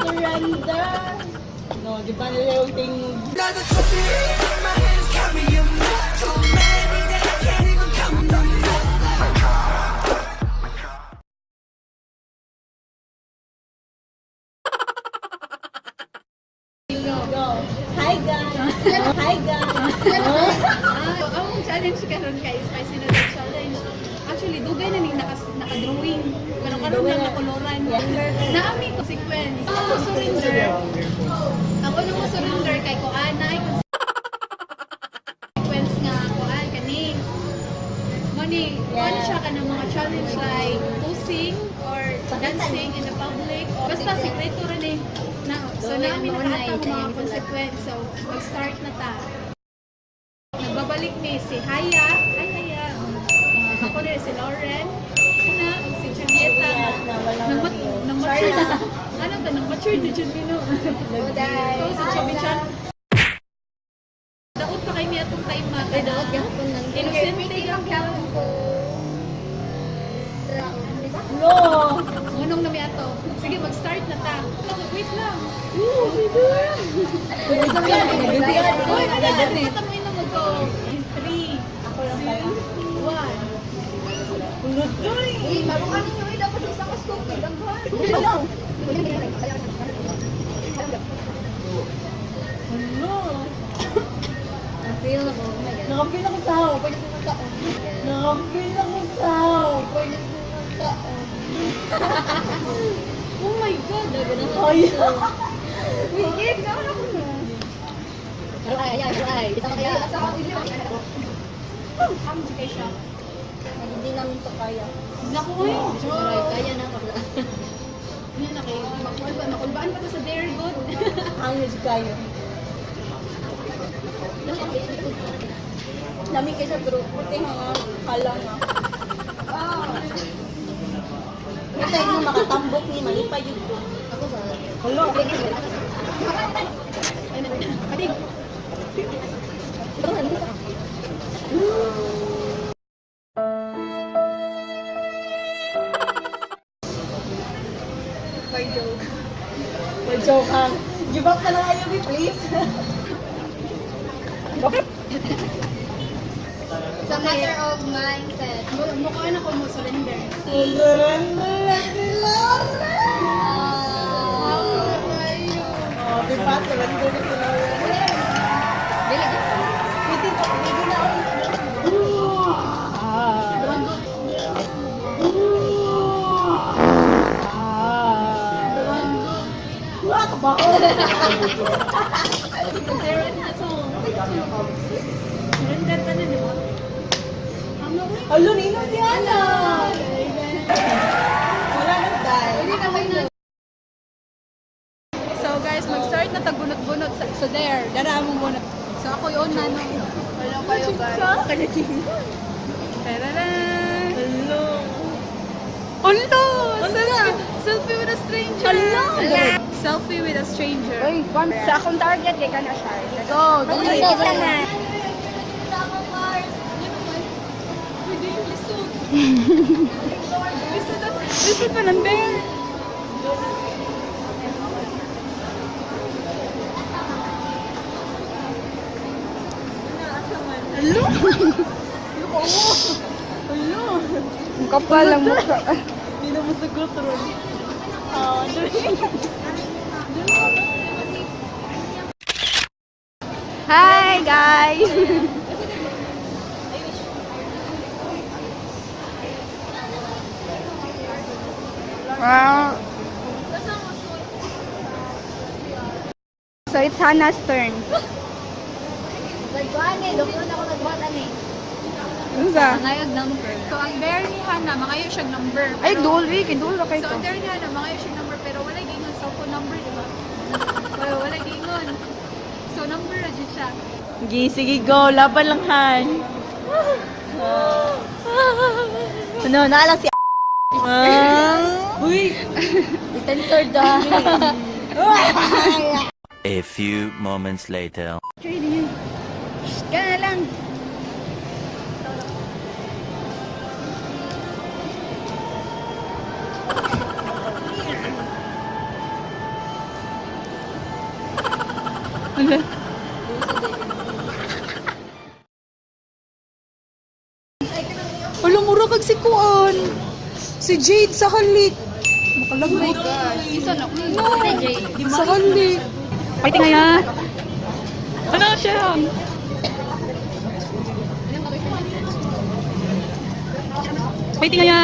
Surrender. No, di ba nila yung tingog? Another trophy in my hand, carry 'em. Too many that I can't even count them. Go. Hi, guys. Hi, guys. So, ang challenge karon kay Spicy Noodle Challenge. Actually, dugay na ning naka-drawing. Pero karon lang nakoloran. Naami ko sequence. Ako surrender. Ako nang mo surrender kay kuan na ay consequence nga kuan kani. Mani, kuan siya kanang mga challenge like posing or dancing in the public or basta sikreto ra ni. Na, so naami nakaatang mga consequence. So mag-start na ta. Nagbabalik ni si Haya. Hi, Haya. Ako na si Lauren. Ana, ug si Julieta. Nang nang mature na. Ano ba? Nang mature na jud no. Ikaw si Chubby Chan. Daot pa kay niya atong time ma. Ay, daot gahapon lang. Innocent gahapon ko. No. Ngunong na mi ato. Sige, mag-start na ta. Wait lang. Uy, ano na? Katamuin na mo go. In 3, 2, 1. Uy, marungan ninyo eh. Dapat isa ka scoop. Kay daghan. Feel ako. Oh my God. Nakapil ako sa haw. Pwede ko mataon. Nakapil ako sa haw. Pwede ko mataon. Oh my God. Ay. Uy, give. Gawin ako na. Ay, ay, ay. Isa ka kaya. Asa ka ilyo. Ang kay siya. Hindi namin to kaya. Naku, uy. Aray, kaya na ako. Yan na kayo. Makulbaan, makulbaan pa to sa Dare Good. Ang medyo kayo. Lami kayo sa group. Puti nga. Kala nga. Puti nga makatambok ni malipay yun ko. Ako ba? Hello. Adig. May joke. May joke ha. Give up na lang kayo, babe, please. It's a matter of mindset. Mukha na ko mo surrender. Surrender na si Lauren. Ah. Oh, di ba? Surrender na si Lauren. Dili. Pwede na, pwede na. Ah. Ah. Wah, kabaho. Zero na. So, surrender ka na, di ba? Ang uy. Alo, nino si Ana. Wala nang dahil. Pwede na kayo na. So guys, mag-start na tagbunot-bunot. So there, dara mo muna. So ako yun na no. Wala kayo, guys. Tararan! Hello. Olo! Selfie, selfie with a stranger! Hala! Selfie with a stranger. Sa akong target, kay ka na siya. Go, go, go, go. Pwede yung lisod. Lisod lisod pa ng bear. Hello. Hello. Ang kapal ang mukha. Hindi na masagot ron. Ah, Hi, guys! Wow. So it's Hannah's turn. Nagkuhan eh. Doktor ako nagbuhat eh. Unsa? Mangayag number. So ang bear ni Hannah, mangayo siyang number. Ay, duol eh. Kay duol ra kay So to. ang bear ni Hannah, mangayo siyang number pero wala gingon cellphone number, di ba? Wala, wala gingon. So number ra jud siya. Sige, sige, go. Laban lang, Han. Ano, naalang si Ah. Uy! Censored ah. A few moments later. Try din yun. Shh, ka na lang. Ano? Wala, mura kag si Kuan. Si Jade sa halik. Makalagot. Isa na. No. Sa halik. Fighting nga. Ano siya? Fighting nga.